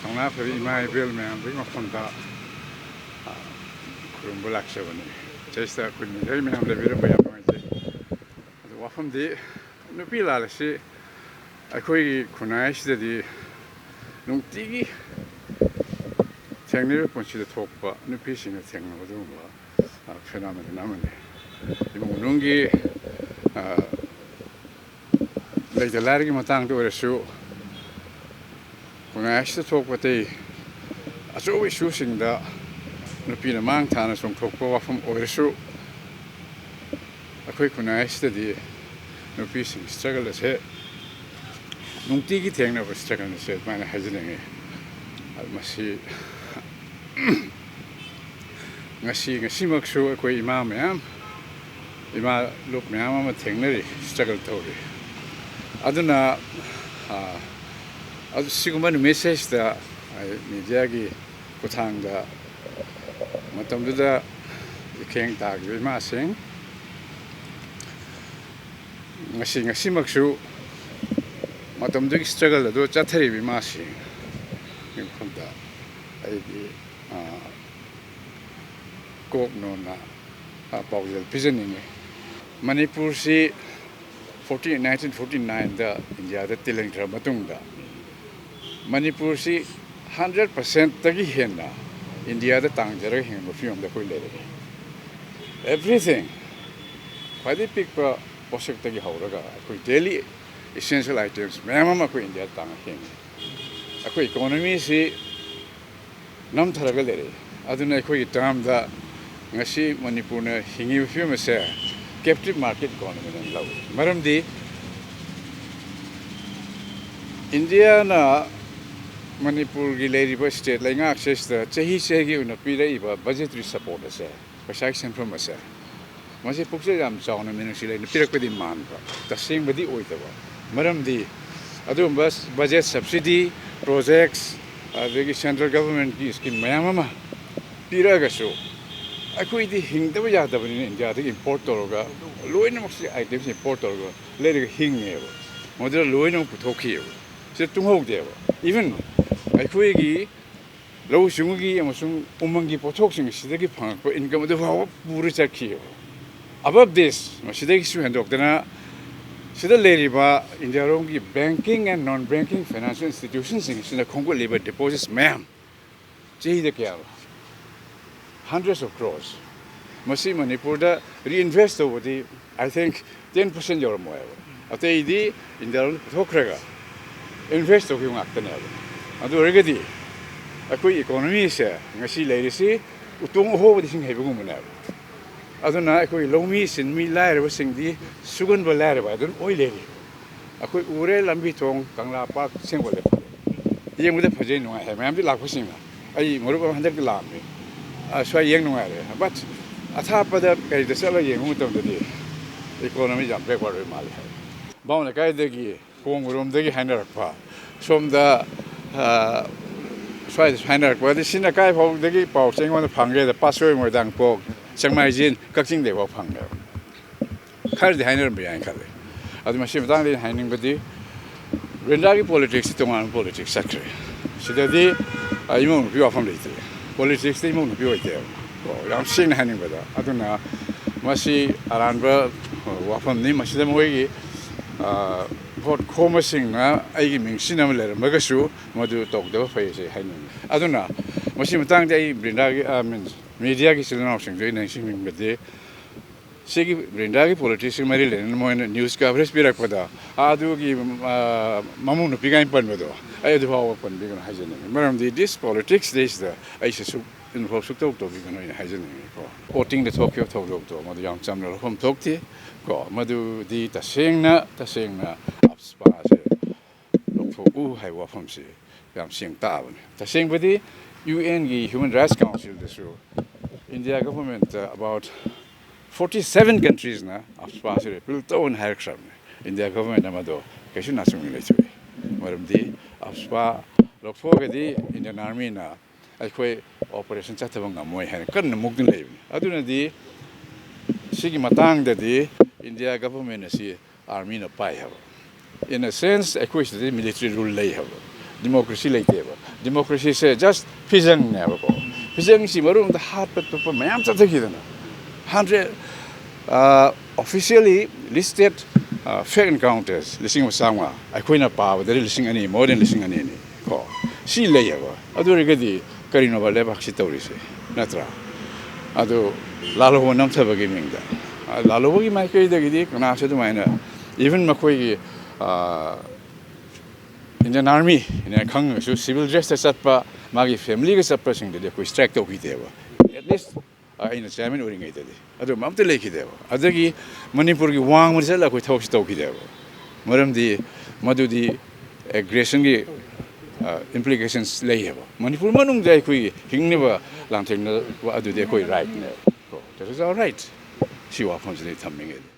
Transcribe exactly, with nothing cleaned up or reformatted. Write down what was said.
ꯀꯪꯂꯥ ꯐꯔꯤ ꯏꯃꯥ ꯏꯕꯦꯜ ꯃꯌꯥꯝꯗꯨꯒꯤ ꯃꯐꯝꯗ, ꯑ, ꯈꯨꯔꯨꯝꯕ ꯂꯥꯛꯆꯕꯅꯤ꯫ ꯁꯤꯗꯩꯁꯤꯗ ꯑꯩꯈꯣꯏ ꯃꯤꯑꯣꯏ ꯃꯌꯥꯝ ꯂꯩꯕꯤꯔꯝꯕ ꯌꯥꯝ ꯅꯨꯡꯉꯥꯏꯖꯩ꯫ ꯑꯗꯨ ꯋꯥꯐꯝꯗꯤ, ꯅꯨꯄꯤ ꯂꯥꯜꯂꯁꯤ ꯑꯩꯈꯣꯏꯒꯤ ꯈꯨꯟꯅꯥꯏꯁꯤꯗꯗꯤ ꯅꯨꯡꯇꯤꯒꯤ ꯊꯦꯡꯅꯔꯤꯕ ꯄꯨꯟꯁꯤꯗ ꯊꯣꯛꯄ ꯅꯨꯄꯤꯁꯤꯡꯅ ꯊꯦꯡꯅꯕ ꯑꯗꯨꯒꯨꯝꯕ, ꯑ, phenomenon ꯑꯃꯅꯤ꯫ ꯏꯃꯨꯡ ꯃꯅꯨꯡꯒꯤ, ꯑ, ꯂꯩꯇ ꯂꯥꯏꯔꯒꯤ ꯃꯇꯥꯡꯗ ꯑꯣꯏꯔꯁꯨ, ꯈꯨꯟꯅꯥꯏ ꯑꯁꯤꯗ ꯊꯣꯛꯄ ꯑꯇꯩ ꯑꯆꯧꯕ ꯏꯁꯨꯁꯤꯡꯗ ꯅꯨꯄꯤꯅ ꯃꯥꯡ ꯊꯥꯅ ꯆꯣꯡꯊꯣꯛꯄ ꯋꯥꯐꯝ ꯑꯣꯏꯔꯁꯨ, ꯑꯩꯈꯣꯏ ꯈꯨꯟꯅꯥꯏ ꯑꯁꯤꯗꯗꯤ ꯅꯨꯄꯤꯁꯤꯡ struggle ꯑꯁꯦ ꯅꯨꯡꯇꯤꯒꯤ ꯊꯦꯡꯅꯕ struggle ꯑꯁꯦ ꯑꯗꯨꯃꯥꯏꯅ ꯍꯥꯏꯖꯅꯤꯡꯉꯤ꯫ ꯑꯗꯨ ꯃꯁꯤ ꯉꯁꯤ, ꯉꯁꯤꯃꯛꯁꯨ ꯑꯩꯈꯣꯏ ꯏꯃꯥ ꯃꯌꯥꯝ, ꯏꯃꯥ ꯂꯨꯞ ꯃꯌꯥꯝ ꯑꯃ ꯊꯦꯡꯅꯔꯤ, struggle ꯇꯧꯔꯤ꯫ ꯑꯗꯨꯅ, ꯑ, ꯑꯗꯨ ꯁꯤꯒꯨꯝꯕ ꯅꯨꯃꯤꯠꯁꯤꯗꯩꯁꯤꯗ ꯑꯩ mediaꯒꯤ ꯈꯨꯠꯊꯥꯡꯗ ꯃꯇꯝꯗꯨꯗ ꯏꯈꯦꯡ ꯇꯥꯈꯤꯕ ꯏꯃꯥꯁꯤꯡ, ꯉꯁꯤ, ꯉꯁꯤꯃꯛꯁꯨ ꯃꯇꯝꯗꯨꯒꯤ struggle ꯑꯗꯨ ꯆꯠꯊꯔꯤꯕ ꯏꯃꯥꯁꯤꯡꯒꯤ ꯃꯐꯝꯗ ꯑꯩꯒꯤ, ꯑ, ꯀꯣꯛ ꯅꯣꯟꯅ, ꯑ, ꯄꯥꯎꯖꯦꯜ ꯄꯤꯖꯅꯤꯡꯉꯤ꯫ ꯃꯅꯤꯄꯨꯔꯁꯤ forty, nineteen forty nineꯗ ꯏꯟꯗꯤꯌꯥꯗ ꯇꯤꯜꯍꯟꯈ꯭ꯔ ꯃꯇꯨꯡꯗ ꯃꯅꯤꯄꯨꯔꯁꯤ hundred percentꯇꯒꯤ ꯍꯦꯟꯅ ꯏꯟꯗꯤꯌꯥꯗ ꯇꯥꯡꯖꯔꯒ ꯍꯤꯡꯕ ꯐꯤꯕꯝꯗ ꯑꯩꯈꯣꯏ ꯂꯩꯔꯛꯏ꯫ Everything, ꯈ꯭ꯋꯥꯏꯗꯒꯤ ꯄꯤꯛꯄ ꯄꯣꯠꯁꯛꯇꯒꯤ ꯍꯧꯔꯒ ꯑꯩꯈꯣꯏ daily essential items ꯃꯌꯥꯝ ꯑꯃ ꯑꯩꯈꯣꯏ ꯏꯟꯗꯤꯌꯥꯗ ꯇꯥꯡꯉ ꯍꯤꯡꯉꯤ꯫ ꯑꯩꯈꯣꯏ economyꯁꯤ ꯅꯝꯊꯔꯒ ꯂꯩꯔꯛꯏ꯫ ꯑꯗꯨꯅ ꯑꯩꯈꯣꯏꯒꯤ termꯗ ꯉꯁꯤ ꯃꯅꯤꯄꯨꯔꯅ ꯍꯤꯡꯉꯤꯕ ꯐꯤꯕꯝ ꯑꯁꯦ captive market economyꯅ ꯂꯧꯏ꯫ ꯃꯔꯝꯗꯤ ꯏꯟꯗꯤꯌꯥꯅ ꯃꯅꯤꯄꯨꯔꯒꯤ ꯂꯩꯔꯤꯕ state ꯂꯩꯉꯥꯛꯁꯤꯗ ꯆꯍꯤ ꯆꯍꯤꯒꯤ ꯑꯣꯏꯅ ꯄꯤꯔꯛꯏꯕ budgetary support ꯑꯁꯦ, ꯄꯩꯁꯥꯒꯤ ꯁꯦꯟꯐꯝ ꯑꯁꯦ, ꯃꯁꯤ ꯄꯨꯛꯆꯦꯜ ꯌꯥꯝ ꯆꯥꯎꯅ ꯃꯤꯅꯨꯡꯁꯤ ꯂꯩꯅ ꯄꯤꯔꯛꯄꯗꯤ ꯃꯥꯟꯕ, ꯇꯁꯦꯡꯕꯗꯤ ꯑꯣꯏꯗꯕ꯫ ꯃꯔꯝꯗꯤ ꯑꯗꯨꯒꯨꯝꯕ budget subsidy, projects, ꯑꯗꯒꯤ central governmentꯀꯤ scheme ꯃꯌꯥꯝ ꯑꯃ ꯄꯤꯔꯛꯑꯒꯁꯨ ꯑꯩꯈꯣꯏꯗꯤ ꯍꯤꯡꯗꯕ ꯌꯥꯗꯕꯅꯤꯅ ꯏꯟꯗꯤꯌꯥꯗꯒꯤ ꯏꯝꯄꯣꯔꯠ ꯇꯧꯔꯒ ꯂꯣꯏꯅꯃꯛꯁꯤ ꯑꯥꯏꯇꯦꯝꯁꯤ ꯏꯝꯄꯣꯔꯠ ꯇꯧꯔꯒ ꯂꯩꯔꯒ ꯍꯤꯡꯉꯦꯕ꯫ ꯃꯗꯨꯗ ꯂꯣꯏꯅꯃꯛ ꯄꯨꯊꯣꯛꯈꯤꯑꯕ꯫ ꯁꯤꯗ ꯇꯨꯡꯍꯧꯗꯦꯕ꯫ ꯏꯚꯟ ꯑꯩꯈꯣꯏꯒꯤ ꯂꯧꯎ ꯁꯤꯡꯎꯒꯤ ꯑꯃꯁꯨꯡ ꯎꯃꯪꯒꯤ ꯄꯣꯠꯊꯣꯛꯁꯤꯡ ꯑꯁꯤꯗꯒꯤ ꯐꯪꯉꯛꯄ ꯏꯟꯀꯝ ꯑꯗꯨ ꯐꯥꯎꯕ ꯄꯨꯔ ꯆꯠꯈꯤꯑꯕ꯫ Above this, ꯃꯁꯤꯗꯒꯤꯁꯨ ꯍꯦꯟꯗꯣꯛꯇꯅ ꯁꯤꯗ ꯂꯩꯔꯤꯕ ꯏꯟꯗꯤꯌꯥꯔꯣꯝꯒꯤ banking and non banking financial institutionꯁꯤꯡ ꯑꯁꯤꯅ ꯈꯣꯝꯒꯠꯂꯤꯕ deposits ꯃꯌꯥꯝ, ꯆꯍꯤꯗ ꯀꯌꯥꯔꯣ? Hundreds of crores꯫ ꯃꯁꯤ ꯃꯅꯤꯄꯨꯔꯗ reinvest ꯇꯧꯕꯗꯤ, I think, ten percent ꯌꯧꯔꯝꯃꯣꯏꯕ꯫ ꯑꯇꯩꯗꯤ ꯏꯟꯗꯤꯌꯥꯔꯣꯝꯗ ꯄꯨꯊꯣꯛꯈ꯭ꯔꯒ ꯏꯟꯚꯦꯁ ꯇꯧꯈꯤꯕ ꯉꯥꯛꯇꯅꯦꯕ꯫ ꯑꯗꯨ ꯑꯣꯏꯔꯒꯗꯤ ꯑꯩꯈꯣꯏ ꯏꯀꯣꯅꯣꯃꯤꯁꯦ ꯉꯁꯤ ꯂꯩꯔꯤꯁꯤ ꯎꯇꯣꯡ ꯑꯍꯣꯕꯗ ꯏꯁꯤꯡ ꯍꯩꯕꯒꯨꯝꯕꯅꯦꯕ꯫ ꯑꯗꯨꯅ ꯑꯩꯈꯣꯏ ꯂꯧꯃꯤ ꯁꯤꯟꯃꯤ ꯂꯥꯏꯔꯕꯁꯤꯡꯗꯤ ꯁꯨꯒꯟꯕ ꯂꯥꯏꯔꯕ ꯑꯗꯨꯝ ꯑꯣꯏ ꯂꯩꯔꯤ꯫ ꯑꯩꯈꯣꯏ ꯎꯔꯦ, ꯂꯝꯕꯤ ꯊꯣꯡ, ꯀꯪꯂꯥ ꯄꯥꯔꯛ ꯁꯦꯝꯒꯠꯂꯦ, ꯌꯦꯡꯕꯗ ꯐꯖꯩ, ꯅꯨꯡꯉꯥꯏ ꯍꯥꯏ ꯃꯌꯥꯝꯗꯤ ꯂꯥꯛꯄꯁꯤꯡꯅ꯫ ꯑꯩ ꯃꯔꯨꯞ ꯑꯃ ꯍꯟꯗꯛꯇ ꯂꯥꯛꯑꯝꯃꯤ꯫ ꯑ, ꯁ꯭ꯋꯥꯏ ꯌꯦꯡ ꯅꯨꯡꯉꯥꯏꯔꯦ꯫ But ꯑꯊꯥꯞꯄꯗ ꯀꯔꯤꯗ ꯆꯠꯂꯒ ꯌꯦꯡꯕ ꯃꯇꯝꯗꯗꯤ ꯏꯀꯣꯅꯣꯃꯤ ꯌꯥꯝ backward ꯑꯣꯏ ꯃꯥꯜꯂꯦ ꯍꯥꯏ꯫ ꯚꯥꯎ ꯂꯩꯀꯥꯏꯗꯒꯤ ꯀꯣꯡꯕꯔꯣꯝꯗꯒꯤ ꯍꯥꯏꯅꯔꯛꯄ, ꯁꯣꯝꯗ, ꯑ, ꯁ꯭ꯋꯥꯏꯗꯁꯨ ꯍꯥꯏꯅꯔꯛꯄ꯫ ꯑꯗꯩ ꯁꯤꯅ ꯀꯥꯏ ꯐꯥꯎꯗꯒꯤ ꯄꯥꯎꯁꯦ ꯑꯩꯉꯣꯟꯗ ꯐꯪꯒꯦꯗ, ꯄꯥꯠꯁꯣꯏ, ꯃꯣꯏꯔꯥꯡꯈꯣꯛ, ꯆꯤꯡꯃꯥꯏꯖꯤꯟ, ꯀꯛꯆꯤꯡꯗꯒꯤ ꯐꯥꯎ ꯐꯪꯉꯦꯕ꯫ ꯈꯔꯗꯤ ꯍꯥꯏꯅꯔꯝꯕ ꯌꯥꯏꯅ ꯈꯜꯂꯦ꯫ ꯑꯗꯨ ꯃꯁꯤ ꯃꯇꯥꯡꯗ ꯑꯩꯅ ꯍꯥꯏꯅꯤꯡꯕꯗꯤ, ꯕ꯭ꯔꯤꯟꯗꯥꯒꯤ ꯄꯣꯂꯤꯇꯤꯛꯁꯁꯤ ꯇꯣꯉꯥꯟꯕ ꯄꯣꯂꯤꯇꯤꯛꯁ ꯆꯠꯈ꯭ꯔꯦ꯫ ꯁꯤꯗꯗꯤ, ꯑ, ꯏꯃꯧ ꯅꯨꯄꯤ ꯋꯥꯐꯝ ꯂꯩꯇ꯭ꯔꯦ꯫ ꯄꯣꯂꯤꯇꯤꯛꯁꯇ ꯏꯃꯧ ꯅꯨꯄꯤ ꯑꯣꯏꯗꯦꯕ꯫ ꯀꯣ, ꯌꯥꯝ ꯁꯦꯡꯅ ꯍꯥꯏꯅꯤꯡꯕꯗ꯫ ꯑꯗꯨꯅ ꯃꯁꯤ ꯑꯔꯥꯟꯕ, ꯑ, ꯋꯥꯐꯝꯅꯤ꯫ ꯃꯁꯤꯗ ꯃꯈꯣꯏꯒꯤ, ꯑ, ꯚꯣꯠ ꯈꯣꯝꯕꯁꯤꯡꯅ ꯑꯩꯒꯤ ꯃꯤꯡ ꯁꯤꯖꯤꯟꯅꯕ ꯂꯩꯔꯝꯃꯒꯁꯨ ꯃꯗꯨ ꯇꯧꯗꯕ ꯐꯩ ꯍꯥꯏꯁꯦ ꯍꯥꯏꯅꯤꯡꯉꯤ꯫ ꯑꯗꯨꯅ ꯃꯁꯤ ꯃꯇꯥꯡꯗ ꯑꯩ ꯕ꯭ꯔꯤꯟꯗꯥꯒꯤ, ꯑ, ꯃꯤꯟꯁ, ꯃꯦꯗꯤꯌꯥꯒꯤ ꯏꯆꯤꯜ ꯏꯅꯥꯎꯁꯤꯡꯗ ꯑꯩꯅ ꯅꯤꯡꯁꯤꯡꯅꯤꯡꯕꯗꯤ, ꯁꯤꯒꯤ ꯕ꯭ꯔꯤꯟꯗꯥꯒꯤ ꯄꯣꯂꯤꯇꯤꯛꯁꯀ ꯃꯔꯤ ꯂꯩꯅꯅ ꯃꯣꯏꯅ ꯅ꯭ꯌꯨꯁ ꯀꯚꯔꯦꯖ ꯄꯤꯔꯛꯄꯗ, "ꯑꯥ, ꯑꯗꯨꯒꯤ, ꯑ, ꯃꯃꯧ ꯅꯨꯄꯤ ꯀꯥꯏꯅ ꯄꯟꯕꯗꯣ, ꯑꯩ ꯑꯗꯨ ꯐꯥꯎꯕ ꯄꯟꯕꯤꯒꯅꯨ" ꯍꯥꯏꯖꯅꯤꯡꯉꯤ꯫ ꯃꯔꯝꯗꯤ this politics ꯁꯤꯗꯩꯁꯤꯗ ꯑꯩꯁꯦ ꯁꯨꯛ involve ꯁꯨꯛꯇꯧ ꯇꯧꯕꯤꯒꯅꯨ ꯍꯥꯏꯅ ꯍꯥꯏꯖꯅꯤꯡꯉꯤ ꯀꯣ꯫ ꯀꯣꯔꯇꯤꯡꯗ ꯊꯣꯛꯈꯤꯕ ꯊꯧꯗꯣꯛꯇꯣ ꯃꯗꯨ ꯌꯥꯝ ꯆꯝꯅ ꯂꯧꯐꯝ ꯊꯣꯛꯇꯦ ꯀꯣ꯫ ꯃꯗꯨꯗꯤ ꯇꯁꯦꯡꯅ, ꯇꯁꯦꯡꯅ ꯑꯞꯁꯄꯥꯁꯦ ꯂꯧꯊꯣꯛꯎ ꯍꯥꯏꯕ ꯋꯥꯐꯝꯁꯤ ꯌꯥꯝ ꯁꯦꯡ ꯇꯥꯕꯅꯤ꯫ ꯇꯁꯦꯡꯕꯗꯤ UN ꯒꯤ Human Rights Council ꯗꯁꯨ India government about forty seven countries ꯅ ꯑꯞꯁꯄꯥꯁꯤ ꯔꯤꯄꯤꯜ ꯇꯧꯅ ꯍꯥꯏꯔꯛꯈ꯭ꯔꯕꯅꯤ꯫ ꯏꯟꯗꯤꯌꯥ ꯒꯚꯔꯟꯃꯦꯟꯠꯅ ꯃꯗꯨ ꯀꯩꯁꯨ ꯅꯥꯆꯨꯡꯅ ꯂꯩꯊꯣꯛꯏ꯫ ꯃꯔꯝꯗꯤ ꯑꯞꯁꯄꯥ ꯂꯧꯊꯣꯛꯑꯒꯗꯤ ꯏꯟꯗꯤꯌꯟ ꯑꯥꯔꯃꯤꯅ ꯑꯩꯈꯣꯏ ꯑꯣꯄꯔꯦꯁꯟ ꯆꯠꯊꯕ ꯉꯝꯃꯣꯏ ꯍꯥꯏꯅ ꯀꯟꯅ ꯃꯨꯛꯇꯨꯅ ꯂꯩꯕꯅꯤ꯫ ꯑꯗꯨꯅꯗꯤ ꯁꯤꯒꯤ ꯃꯇꯥꯡꯗꯗꯤ ꯏꯟꯗꯤꯌꯥ ꯒꯚꯔꯟꯃꯦꯟ ꯑꯁꯤ ꯑꯥꯔꯃꯤꯅ ꯄꯥꯏ ꯍꯥꯏꯕ꯫ In a sense, ꯑꯩꯈꯣꯏ ꯁꯤꯗꯗꯤ ꯃꯤꯂꯤꯇꯔꯤ ꯔꯨꯜ ꯂꯩ ꯍꯥꯏꯕ, ꯗꯤꯃꯣꯀ꯭ꯔꯦꯁꯤ ꯂꯩꯇꯦꯕ꯫ ꯗꯤꯃꯣꯀ꯭ꯔꯦꯁꯤꯁꯦ ꯖꯁ ꯐꯤꯖꯪꯅꯦꯕꯀꯣ꯫ ꯐꯤꯖꯪꯁꯤ ꯃꯔꯣꯝꯗ ꯍꯥꯠꯄ ꯇꯨꯞꯄ ꯃꯌꯥꯝ ꯆꯠꯊꯈꯤꯗꯅ, ꯍꯟꯗ꯭ꯔꯦꯠ ꯑꯣꯐꯤꯁꯤꯌꯦꯜꯂꯤ ꯂꯤꯁꯇꯦꯠ ꯐꯦꯛ ꯑꯦꯟꯀꯥꯎꯟꯇꯔꯁ ꯂꯤꯁꯤꯡ ꯑꯃ ꯆꯥꯝꯃꯉꯥ, ꯑꯩꯈꯣꯏꯅ ꯄꯥꯕꯗꯗꯤ ꯂꯤꯁꯤꯡ ꯑꯅꯤ, more than ꯂꯤꯁꯤꯡ ꯑꯅꯤꯅꯤ ꯀꯣ꯫ ꯁꯤ ꯂꯩꯌꯦꯕ꯫ ꯑꯗꯨ ꯑꯣꯏꯔꯒꯗꯤ ꯀꯔꯤꯅꯣꯕ ꯂꯩꯕꯥꯛꯁꯤ ꯇꯧꯔꯤꯁꯦ, ꯅꯠꯇ꯭ꯔꯥ? ꯑꯗꯨ ꯂꯥꯜꯍꯧꯕ ꯅꯝꯊꯕꯒꯤ ꯃꯤꯡꯗ, ꯂꯥꯜꯍꯧꯕꯒꯤ ꯃꯥꯏꯀꯩꯗꯒꯤꯗꯤ ꯀꯅꯥꯁꯨ ꯑꯗꯨꯃꯥꯏꯅ, ꯏꯚꯟ ꯃꯈꯣꯏꯒꯤ ꯏꯟꯗꯤꯌꯟ ꯑꯥꯔꯃꯤꯅꯦ ꯈꯪꯉꯒꯁꯨ ꯁꯤꯚꯤꯜ ꯗ꯭ꯔꯦꯁꯇ ꯆꯠꯄ, ꯃꯥꯒꯤ ꯐꯦꯃꯤꯂꯤꯒ ꯆꯠꯄꯁꯤꯡꯗꯗꯤ ꯑꯩꯈꯣꯏ ꯁ꯭ꯇ꯭ꯔꯥꯏꯛ ꯇꯧꯈꯤꯗꯦꯕ꯫ ꯑꯦꯠꯂꯤꯁ ꯑꯩꯅ ꯆꯤꯌꯔꯃꯦꯟ ꯑꯣꯏꯔꯤꯉꯩꯗꯗꯤ ꯑꯗꯨꯝꯕ ꯑꯝꯇ ꯂꯩꯈꯤꯗꯦꯕ꯫ ꯑꯗꯒꯤ ꯃꯅꯤꯄꯨꯔꯒꯤ ꯋꯥꯡꯃꯗ ꯆꯠꯂꯒ ꯑꯩꯈꯣꯏ ꯊꯕꯛꯁꯤ ꯇꯧꯈꯤꯗꯦꯕ꯫ ꯃꯔꯝꯗꯤ ꯃꯗꯨꯗꯤ ꯑꯦꯒ꯭ꯔꯦꯁꯟꯒꯤ ꯏꯝꯄ꯭ꯂꯤꯀꯦꯁꯟꯁ ꯂꯩꯌꯦꯕ꯫ ꯃꯅꯤꯄꯨꯔ ꯃꯅꯨꯡꯗ ꯑꯩꯈꯣꯏꯒꯤ ꯍꯤꯡꯅꯕ ꯂꯥꯟꯊꯦꯡꯅꯕ ꯑꯗꯨꯗꯤ ꯑꯩꯈꯣꯏ ꯔꯥꯏꯠꯅꯦꯕ꯫ That is our right꯫ ꯁꯤ ꯋꯥꯐꯝꯁꯤꯗ ꯑꯩ ꯊꯝꯅꯤꯡꯉꯦ꯫